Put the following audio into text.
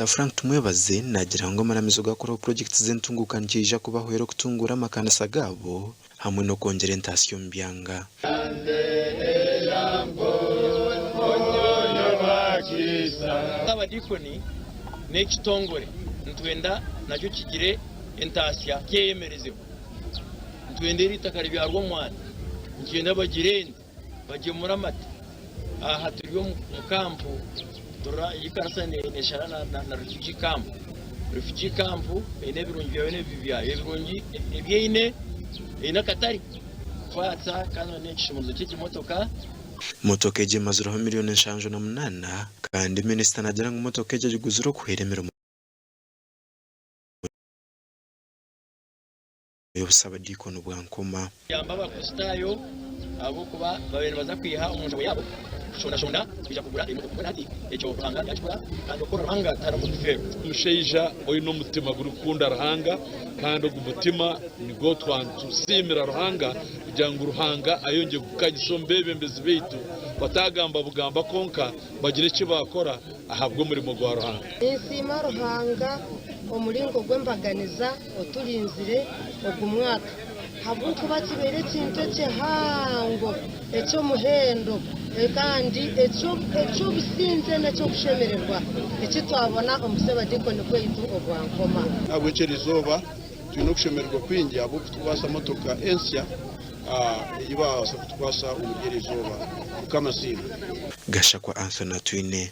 Minisita Frank Tumwebaze naagira ngu amaramizo gaakoraho purogyekiti z'entunguuka nikiija kubahwera okutunguura amakanisa gaabo hamwe n'okwongyera entaasya omu byanga. Abadiikoni n'ekitongore nitwenda nakyo kigire entaasya kyeyemerezeho. Nitwenda eri itaka ribyarwe omwana, nitwenda bagire ente. Bagyemura amate. Aha turi omu kampu ei kanisa neshara na refugee camp. Refugee camp eine ebirungi byayo n'ebibi byayo. Ebirungi ebi eine, eine akatare kukwatsa kandi n'ekishumuruzo ky'egi motoka. Motoka egi emazireho miriyoni 78 kandi minisita naagira ngu motoka egi agiguzire okuhwera emirimo y'obusabadiikoni bwa Nkoma. Kuyamba Abakristaayo ahabw'okuba baabaire nibaza kwiha omu nshaho yaabo kushondashonda kwija kugura emotoka. Mbwenu hati ekyo Ruhanga yaakikora, kandi okukora Ruhanga tiharimu kufeerwa. Omushaija oine omutima gurikukunda Ruhanga kandi ogu mutima nigwo twanitusiimira Ruhanga kugira ngu Ruhanga ayongyere kukanyisa omu beebembezi baitu bataagamba bugamba kwonka bagire eki baakora ahabw'omurimo gwa Ruhanga. Ninsiima Ruhanga omuringo gw'embaganiza oturinzire ogu mwaka ahabw'okuba kibaire ekintu ekihango eky'omuhendo kandi eky'obusingye n'eky'okushemererwa eki twabona omu Ssabadiikoni bwaitu obwa Nkoma. N'ahabw'ekyo erizooba twine okushemererwa kwingi ahabw'okutukwasa motoka ensya ei baabaasa kutukwasa omuri eri izooba. Mukama asiimwe. Gashakwa Anthony Atwine.